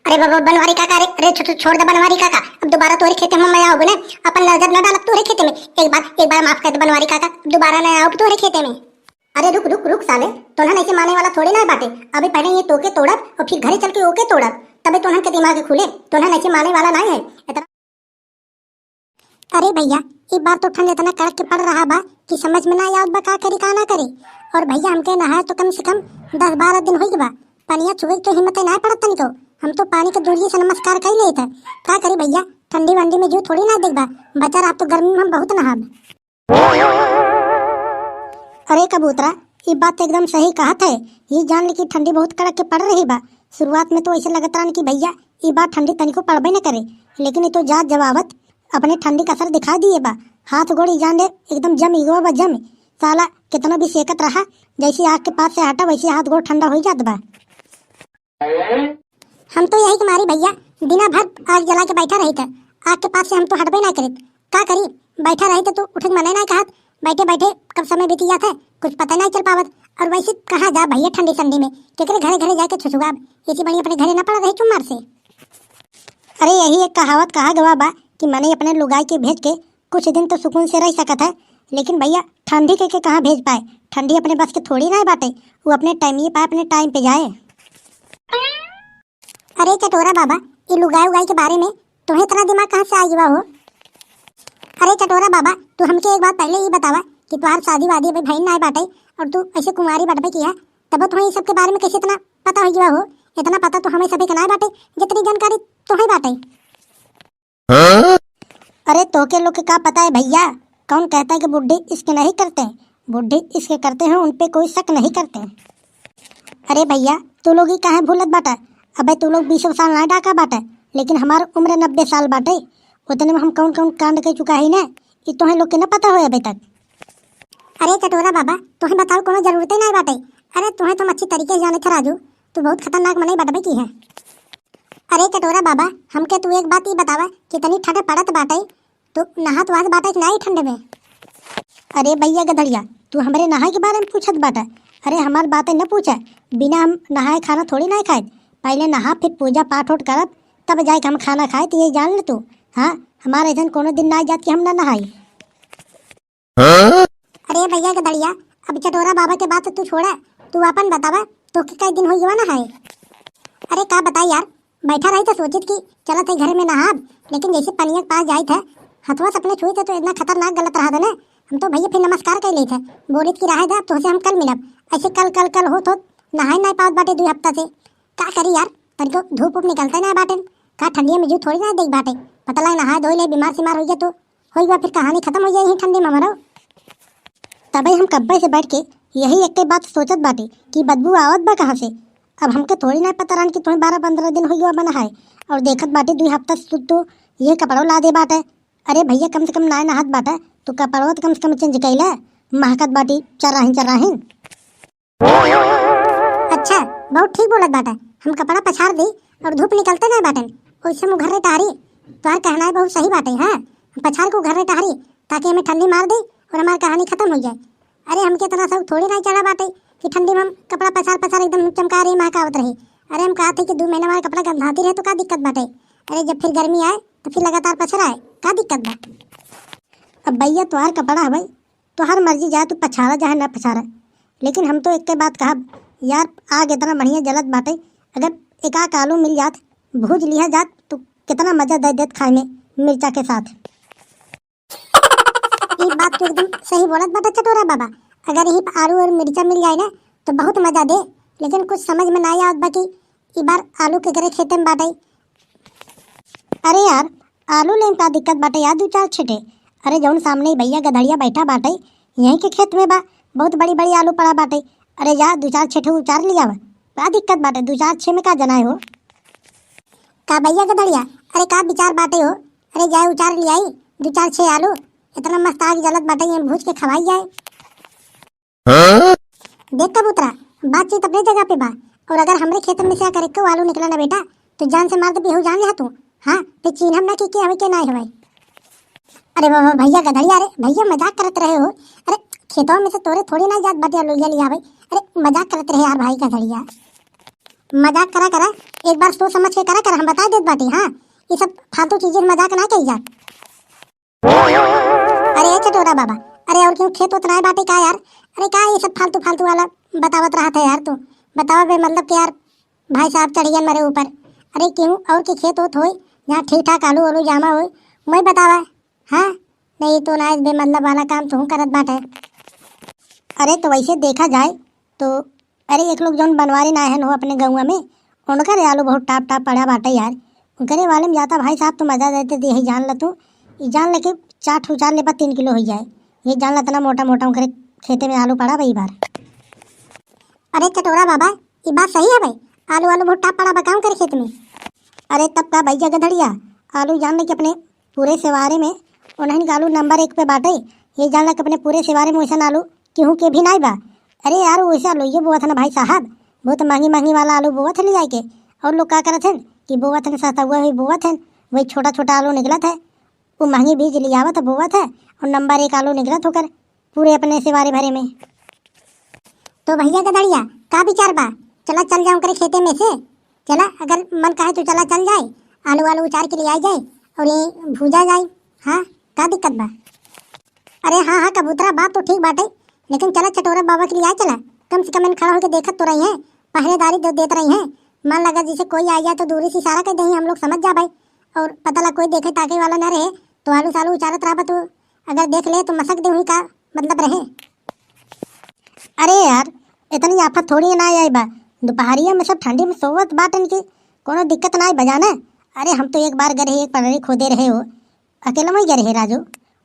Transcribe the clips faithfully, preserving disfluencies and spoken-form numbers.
अरे बाबा बनवारी काका, अरे, अरे छो-, छो-, छोड़ दे बनवारी काका, अब दोबारा तोहरे खेते में मैं आउब ना, अपन नजर ना डालब तोहरे खेते में। एक बार, एक बार माफ कर दे बनवारी काका, अब दोबारा ना आउब तोहरे खेते में। अरे रुक, रुक, रुक साले, तोहन ऐसे माने वाला थोड़े ना बाटे। अबे पहले ये तोके तोड़ब और फिर घरे चल के ओके तोड़ब, तबे तोहन के दिमाग खुले। तोहन ऐसे माने वाला ना है इतना। अरे भैया, ई बार तो ठंड इतना कड़क के पड़ रहा बा कि समझ में ना आवत बा का करी का ना करी। और भैया हमके नहाए तो कम से कम दस बारह दिन हो गए बा, पनिया छुए के तो हिम्मत ही ना पड़त तनिको। हम तो पानी के दूरिये से नमस्कार कर लेत है। का करी भैया, ठंडी वंडी में जीव थोड़ी ना देख बा। बचा रहा तो गर्मी में हम बहुत नहाब। अरे कबूतरा, ई बात एकदम सही कहत है। ई जान ले कि ठंडी बहुत कड़क के पड़ रही बा। शुरुआत में तो ऐसे लगत रहन कि भैया ई बार ठंडी तनिको पड़बे न करे, लेकिन ई तो जात जब आवत अपने ठंडी का असर दिखा दिए बा। हाथ गोड़ ई जान ले एकदम जम गवा बा, जम। साला कितना भी सेकत रहा, जैसे आग के पास से हटा वैसे हाथ गोड़ ठंडा हो जात बा। हम तो यही के मारी भैया, दिना भर आग जला के बैठा रही था, आग के पास से हम तो हटबे ना करित। का करी, बैठा रही तो उठे के मने ना कहत, बैठे बैठे कब समय बीती जात है, कुछ पता ना चल पावत। और वैसे कहाँ जा भैया ठंडी संडी में, केकरे घरे घरे जाके छुछुआब, इसी बड़ी अपने घरे ना पड़ा रही चुम्मार से। अरे यही एक कहावत कहा गवा बा कि मने अपने लुगाई के भेज के कुछ दिन तो सुकून से रह सकत है, लेकिन भैया ठंडी के, के कहाँ भेज पाए? ठंडी अपने बस के थोड़ी ना बाटे, वो अपने टाइम ही पाए, अपने टाइम पे जाए। अरे चटोरा बाबा, ये लुगाई उगाई के बारे में तुम्हें इतना दिमाग कहाँ से आ गया हो? अरे चटोरा बाबा, तू हमके एक बात पहले ही बतावा कि तुम्हार शादी वादी अभी भई ना बाटे और तू ऐसे कुमारी बटबे किया, तब तुम्हें ये सब के बारे में कैसे इतना पता हो गया हो? इतना पता तो हमें सभी के ना बाटे, जितनी जानकारी तुम्हें बाटे। अरे तोके लोग के का पता है भैया, कौन कहता है कि बूढ़े इश्क नहीं करते, बूढ़े इश्क करते हैं, उन पे कोई शक नहीं करते। अरे भैया तू लोग ही काहे भूलत बाटा, अबे तू लोग बीसों साल ना डाका बाटा, लेकिन हमार उम्र नब्बे साल बाटे, उतने में हम कौन कौन कांड कर चुका है ना, ये तोहे लोग के ना पता हो अबे तक। अरे चटोरा बाबा, तोहे बताओ कोनो जरूरत ही नहीं बाटे। अरे तोहे तो हम अच्छी तरीके से जाने थे राजू, तू बहुत खतरनाक मनई बटबे की है। अरे चटोरा बाबा, हमके तू एक बात ई बतावा, कितनी ठंड पड़त बाटे, तू नहात वहात बाटे कि नाई ठंड में? अरे भैया गधड़िया, तू हमरे नहाए के बारे में पूछत बाटा? अरे हमार बातें न पूछा, बिना हम नहाए खाना थोड़ी ना खाए। पहले नहा, फिर पूजा पाठ उठ करब, तब जाए के हम खाना खाए, तो ये जान ले तू। हाँ, हमारे ऐसन कोनो दिन ना जात कि हम ना नहाई। अरे भैया गधड़िया, अब चटोरा बाबा के बात तू छोड़ा, तू अपन बतावा, तो के कई दिन हो गया ना है? अरे का बताई यार, बैठा रही तो सोचित कि चलत है घरे में नहाब, लेकिन जैसे पनिया के पास जाइत है, हथवा से अपने छुई थे तो इतना खतरनाक गलत रहा था ना, हम तो भैया फिर नमस्कार कर लेत है, बोलित कि रहे दा, अब तोहसे हम कल मिलब। ऐसे कल कल कल होत होत नहाए ना पावत बाटे दो हफ्ता से। का करी यार, तनिको धूप उप निकलते ना बाटे, का ठंडिया में जू थोड़ी ना देख बाटे, पता लगे नहाए धोई ले बीमार सीमार हो गया तो होई बा, फिर कहानी खत्म हो जाई यही ठंडी में मरो। तबे हम कब्बे से बैठ के यही एक बात सोचत बाटी कि बदबू आवत बा कहाँ से। अब हमके थोड़ी ना पता रहन कि तुम्हें बारह पन्द्रह दिन हो गया बना है, और देखत बाटी दुई हफ्ता से तू तो ये कपड़ो ला दे बाटे। अरे भैया कम से कम नाय नहात बाटे तो कपड़ो तो कम से कम चेंज कैला, महकत बाटी चराहिन चराहिन। अच्छा, बहुत ठीक बोलत बाटा, हम कपड़ा पछाड़ दी और धूप निकलते ना बाटन, ओइसे मुँह घर्रे टहरी। तोहार कहना है बहुत सही बाटे, हाँ, हम पछाड़ को घर्रे टहरी ताकि हमें ठंडी मार दे और हमार कहानी खत्म हो जाए। अरे हमके इतना शौक थोड़ी ना चढ़ा बाटे कि ठंडी में हम कपड़ा पछाड़ पछाड़ एकदम चमका रही महकावत रही। अरे हम कहा थे कि दो महीना हमारा कपड़ा गंधाती रहे तो का दिक्कत बाटे? अरे जब फिर गर्मी आए तो फिर लगातार पछड़ा है, का दिक्कत बा? अब भैया तोहार कपड़ा है भाई, तोहार मर्जी, चाहे तू पछाड़ा चाहे ना पछाड़ा, लेकिन हम तो एक के बात कहब यार, आग इतना बढ़िया जलत बाटे, अगर एक आक आलू मिल जात, भूज लिया जात, तो कितना मजा दे देत खाए में मिर्चा के साथ। ये बात तो एकदम सही बोलत बाटा चटोरा बाबा, अगर यही आलू और मिर्चा मिल जाए ना तो बहुत मजा दे, लेकिन कुछ समझ में ना आवत बा कि ई बार आलू के करे खेते में बाटे। अरे यार, आलू लेम का दिक्कत बाटे यार, दू चार छेटे। अरे जौन सामने भैया गधड़िया बैठा बाटे, यहीं के खेत में बा, बहुत बड़ी बड़ी आलू पड़ा बाटे। अरे जा दू चार छेटे उचार लिया बा, का दिक्कत बाटे, दू चार छे में का जनाए हो? का भैया गधड़िया, अरे का विचार बाटे हो? अरे जाए उचार लियाई दू चार छे आलू, इतना मस्त आग जलत बाटे, ये भूज के खवाई जाए। देख कबूतरा, बातचीत अपने जगह पे बा, और अगर हमरे खेत में से आकर एक आलू निकला ना बेटा, तो जान से मार दे, बेहू जान ले तू। हाँ, फिर चीन्हम ना कि के हवे के ना हवे। अरे बाबा भैया गधड़िया, अरे भैया मजाक करत रहे हो। अरे खेतवा में से तोरे थोड़ी ना जात बाटे आलू लिया आवे। अरे मजाक करत रहे यार भाई गधड़िया। मजाक करा करा, एक बार सोच समझ के करा कर, हम बता देत बाटी। हाँ, ये सब फालतू चीजें मजाक ना कही जात। अरे ए चटोरा बाबा, अरे और क्यों खेत उत नाय बाटे का यार? अरे का ये सब फालतू फालतू वाला बतावत रहत है यार तू? बतावा बे मतलब कि यार भाई साहब चढ़ियन मरे ऊपर। अरे क्यों और के खेत उत होई जहाँ ठीक ठाक आलू ओलू जामा होई, वही बतावा। हाँ, नहीं तो ना बे मतलब वाला काम तू करत बाटे। अरे तो वैसे देखा जाए तो अरे एक लोग जौन बनवारी ना हन हो अपने गौवा में, उनकर आलू बहुत टाप टाप पड़ा बाटे यार। उनकरे वाले में जाता भाई साहब, तू मजा देते दे ही जान ल तू। ई जान ल कि चार ठो उचार लेबा तीन किलो हो जाए। ये जान ल इतना मोटा मोटा उनकरे खेते में आलू पड़ा बा ई बार। अरे चटोरा बाबा, ई बात सही है भाई, आलू आलू बहुत टाप पड़ा बा का उनकरे खेत में? अरे तब का भैया गधड़िया, आलू जान ले कि अपने पूरे सेवारे में उन्हन के आलू नंबर एक पे बाटे। ये जान ल कि अपने पूरे सेवारे में वैसन आलू केहू के भी नाई बा। अरे यार, वैसे आलू ये बोअत है ना भाई साहब, बहुत महंगी महंगी वाला आलू बोअत है ले आके। और लोग का करत हैं कि बोअत है सस्ता हुआ भी बोअत है, वही छोटा छोटा आलू निकलत है, वो महंगी बीज ले आवत है, बोअत है और नंबर एक आलू निकलत होकर पूरे अपने सेवारे भरे में। तो भैया गदड़िया, का विचार बा? चला चल जाओ करे खेते में से, चला अगर मन कहे तो चला चल जाए, आलू आलू उचार के ले आ जाए और ये भूजा जाए। हाँ, का दिक्कत बा? अरे हाँ हाँ कबूतरा, बात तो ठीक बाटे, लेकिन चला चटोरा बाबा के लिए आए चला, कम से कम इन खड़ा होके देखत तो रही है, पहरेदारी दे देत रही है। मान लगा जैसे कोई आ जाए तो दूरी से इशारा कर दे, हम लोग समझ जा भाई, और पता लगा कोई देखे ताके वाला ना रहे तो आलू सालू उचारत रहा तू, अगर देख ले तो मसक दे हुई का मतलब रहे। अरे यार, इतनी आफत थोड़ी ना आई बा, दोपहरिया में सब ठंडी में सोवत बाटन की कोनो दिक्कत ना आई बजाना। अरे हम तो एक बार गए रहे, एक पड़री खोदे रहे हो, अकेला में ही गए रहे राजू,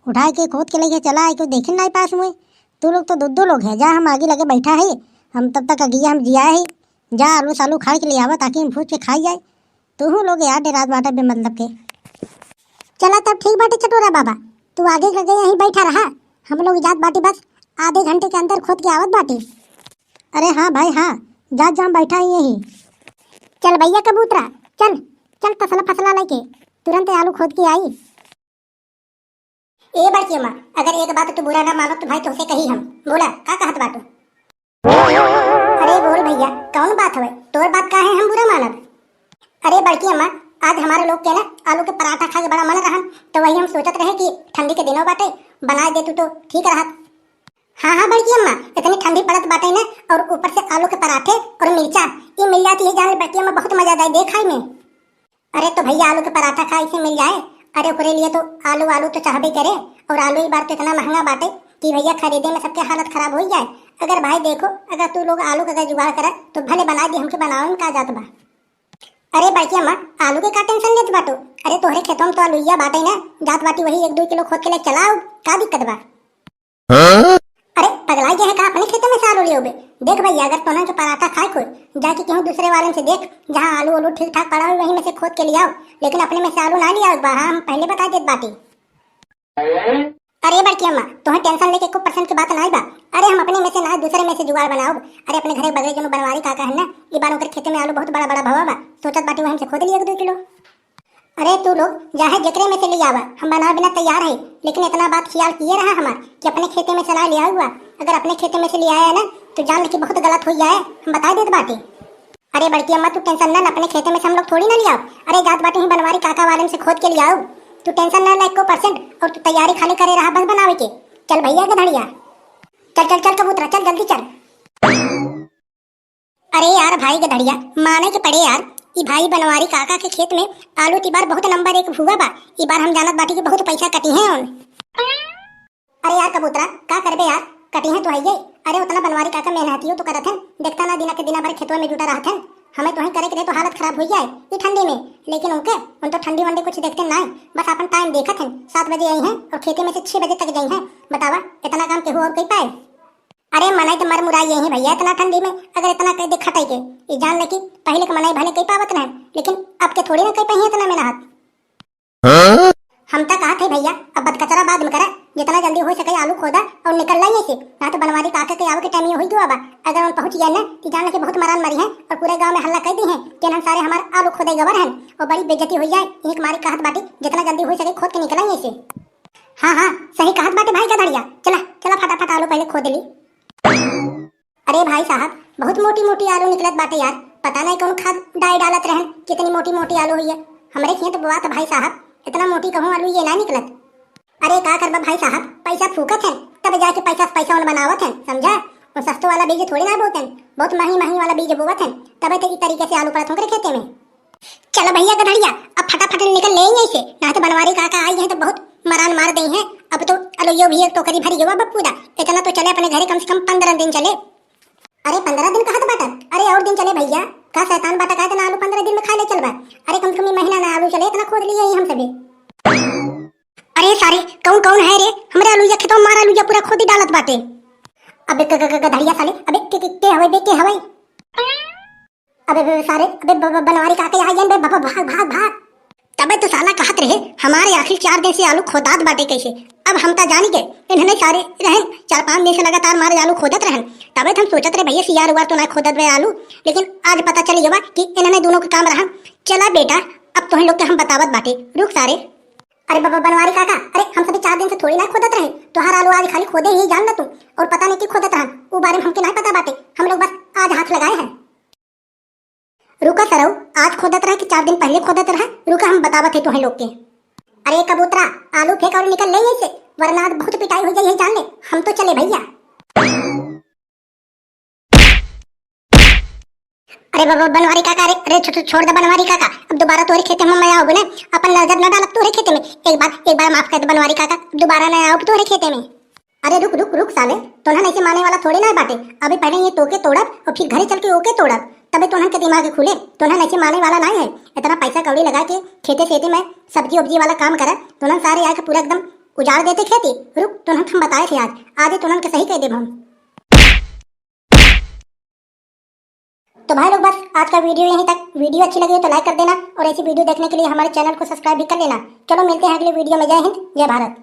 उठा के खोद के लेके चला आए, क्यों देखे ना पास में। तू लोग तो दो दो लोग हैं, जा हम आगे लगे बैठा है, हम तब तक अगिया हम जिया है, जा आलू सालू खाए के ले आवा ताकि हम भूज के खाई जाए। तू लोग यार डेरात बाटा बेमतलब के। चला तब ठीक बाटे चटोरा बाबा, तू आगे लगे यहीं बैठा रहा, हम लोग जात बाटी बस आधे घंटे के अंदर खोद के आवत बाटी। अरे हाँ भाई हाँ, जा जा हम बैठा ही यहीं। चल भैया कबूतरा, चल, चल तसला फसला लेके तुरंत आलू खोद के आई। ए बड़की अम्मा, अगर एक बात तू बुरा ना मानो तो भाई तुमसे कही हम, बोला का कहत बाटू? अरे बोल भैया, कौन बात हवे? तोर बात का है हम बुरा मानब? अरे बड़की अम्मा, आज हमारे लोग के ना आलू के पराठा खा के बड़ा मन रहन, तो वही हम सोचत रहे कि ठंडी के दिनों बाटे, बना दे तू तो ठीक रहत। हाँ हाँ बड़की अम्मा, इतनी ठंडी पड़त बाटे ना, और ऊपर से आलू के पराठे और मिर्चा, ये मिल जाती है जान ले बड़की अम्मा, बहुत मजा आए दे खाई में। अरे तो भैया आलू के पराठा खाए से मिल जाए। अरे ओकरे लिए तो आलू आलू तो चाहबे करे, और आलू ई बार तो इतना महंगा बाटे कि भैया खरीदे में सबके हालत खराब हो जाए। अगर भाई देखो, अगर तू लोग आलू का अगर जुगाड़ करे तो भले बना दी, हमके बनावे में का जात बा। अरे बड़की अम्मा, आलू के का टेंशन लेत बाटू? अरे तोहरे खेतों में तो आलूया बाटे ना, जात बाटी वही एक दो किलो खोद के ले चलाओ, का दिक्कत बा? अरे पगलाई गए है का? अपने खेते में से आलू लियोबे? देख भैया, अगर तोहन के पराठा खाए कोई, जाके कहूँ दूसरे वाले से देख, जहाँ आलू उलू ठीक ठाक पड़ा हो वहीं में से खोद के लियाओ, लेकिन अपने में से आलू ना लियाओ बा, हाँ, हम पहले बता देत बाटी। अरे बड़की अम्मा, तोहे टेंशन लेके एको परसेंट के बात नाई बा। अरे हम अपने में से ना दूसरे में से जुगाड़ बनाओ। अरे अपने घरे बगले जनो बनवारी काका है ना, ई बार ओकर खेते में आलू बहुत बड़ा बड़ा भवा बा, सोचत बाटी वहीं से खोद लिया दो किलो। अरे तू लोग जाहे जेकरे में से ले आवा, हम बनावे बिना तैयार है, लेकिन इतना बात ख्याल किए रहा हमार कि अपने खेते में से ना ले आवा। अगर अपने खेते में से ले आया ना तो जान ले कि बहुत गलत हो जाए, हम बता देत बाटे। अरे बड़की अम्मा तू टेंशन ना, अपने खेते में से हम लोग थोड़ी ना ले आओ। अरे जात बाटे ही बनवारी काका वाले में से खोद के ले आओ, तू टेंशन ना ले एको परसेंट, और तू तैयारी खाली करे रहा बस बनावे के। चल भैया गधड़िया, चल चल चल कबूतरा चल जल्दी चल। अरे यार भाई गधड़िया, माने के पड़े यार, ई भाई बनवारी काका के खेत में आलू ती बार बहुत नंबर एक हुआ बा। ई बार हम जानत बाटी कि बहुत पैसा कटी है उन। अरे यार कबूतरा, का करबे यार, कटी है तो है ये। अरे उतना बनवारी काका मेहनतियो तो करत हन, देखता ना दिना के दिना भर खेतवा में जुटा रहत हन। हमें तो ही करे के रहे तो हालत खराब हो जाए ई ठंडी में, लेकिन उनके उन तो ठंडी वंडी कुछ देखते ना, बस अपन टाइम देखत हन, सात बजे आई हैं और खेते में से छह बजे तक जाई हैं। बतावा, इतना काम केहू और कोई पाए? अरे मनई तो मर मुराई यही भैया, इतना ठंडी में अगर इतना कह दे खटाई के, ई जान ले कि पहले के मनई भले कई पावत रहे, लेकिन अब के थोड़ी ना कई पाई इतना मेहनत। हम तो कहत है भैया, अब बदकचरा बाद में करे, जितना जल्दी हो सके आलू खोदा और निकल लाई ऐसे, ना तो बनवारी काका के आवे के टाइम ये हो गया बा। अगर हम पहुंच गए ना, तो जान ले कि बहुत मरान मरी है और पूरे गांव में हल्ला कर दी है कि इन्हन सारे हमारे आलू खोदे गवर हैं और बड़ी बेइज्जती हो जाए। एक मारी कहत बाटी, जितना जल्दी हो सके खोद के निकल आई ऐसे। हाँ हाँ, सही कहत बाटे भाई गधड़िया। चला चला, फटाफट आलू पहले खोद ली। अरे भाई साहब, बहुत मोटी मोटी आलू निकलत बाटे यार, पता नहीं कौन खाद डाई डालत रहन, कितनी मोटी मोटी आलू हुई है। हमरे खेत बोआ त भाई साहब, इतना मोटी कहूँ आलू ये ना निकलत। अरे का करबा भाई साहब, पैसा फूकत है, तब जाके पैसा पैसा उन बनावत है, समझा? वो सस्तो वाला बीज थोड़ी ना बोते हैं, बहुत महंगी महंगी वाला बीज बोवत है, तबे तो ई तरीके से आलू पड़त होंगे खेते में। चलो भैया गधड़िया, अब फटाफट निकल ले यहीं से, ना तो बनवारी काका आई हैं तो बहुत मरान मार दे हैं। अब तो अलो यो भी एक टोकरी भरी गवा बप्पू दा, इतना तो चले अपने घरे, कम से कम पंद्रह दिन चले। अरे पंद्रह दिन कहत बाटन, अरे और दिन चले भैया, का शैतान बाटा का इतना आलू पंद्रह दिन में खा ले चलबा? अरे कम से कम ये महीना ना आलू चले, इतना खोद लिए ही हम सभी। अरे सारे, कौन कौन है रे? हमरे आलू या खेतवा मार आलू या पूरा खोदी डालत बाटे। अबे ग-, ग-, ग-, गधड़िया साले, अबे के, के, के हवे बे, के हवे? अबे, बे, सारे, अबे ब-, ब-, बनवारी काका यहाँ आइयन बे, ब-, ब-, भाग, भाग, भाग। तबे तो साला कहत रहे, हमारे आखिर चार दिन से आलू खोदात बाटे कैसे? अब हम ता जानी गए, इन्हने सारे रहन चार पाँच दिन से लगातार मारे आलू खोदत रहन। तबे तो हम सोचत रहे भैया सियार उआर तो ना खोदत बे आलू, लेकिन आज पता चल गवा कि इन्हने दोनों के काम रहा। चला बेटा, अब तोहन लोग के हम बतावत बाटे, रुक सारे। अरे बाबा बनवारी काका, अरे हम सभी चार दिन से थोड़ी ना खोदत रहे, तोहार आलू आज खाली खोदे ही जान न तू, और पता नहीं की खोदत रहन, उ बारे में हमके नहीं पता बाटे, हम लोग बस आज हाथ लगाए हैं। रुका सरऊ, आज खोदत रहा कि चार दिन पहले खोदत रहा? रुका, हम बतावत है तोहे लोग के। अरे कबूतरा, आलू फेंक और निकल ले यहीं से, वरना आज बहुत पिटाई हो जाई है, जान ले। हम तो चले भैया। अरे बाबा बनवारी काका, अरे, अरे छो-, छो-, छोड़ दे बनवारी काका, अब दोबारा तोहरे खेते में मैं आऊब ना, अपन नजर ना डालब तोहरे खेते में। एक बार, एक बार माफ कर दे बनवारी काका, अब दोबारा ना आऊब तोहरे खेते में। अरे रुक रुक रुक साले, तोन्हन ऐसे माने वाला थोड़े ना बाटे। अबे पहले ये तोके तोड़ब और फिर घरे चल के ओके तोड़ब, तबे तोन्हन के दिमाग खुले। तोन्हन ऐसे माने वाला नहीं है। इतना पैसा कौड़ी लगा के खेते सेते में सब्जी उब्जी वाला काम करब, तोन्हन सारे आके पूरा एकदम उजाड़ देते खेती। रुक, तोन्हन के हम बताए थे आज, आज ही तोन्हन के सही कह देब हम। तो भाई लोग बस आज का वीडियो यहीं तक। वीडियो अच्छी लगी हो तो लाइक कर देना और ऐसी वीडियो देखने के लिए हमारे चैनल को सब्सक्राइब भी कर लेना। चलो मिलते हैं अगले वीडियो में। जय हिंद, जय भारत।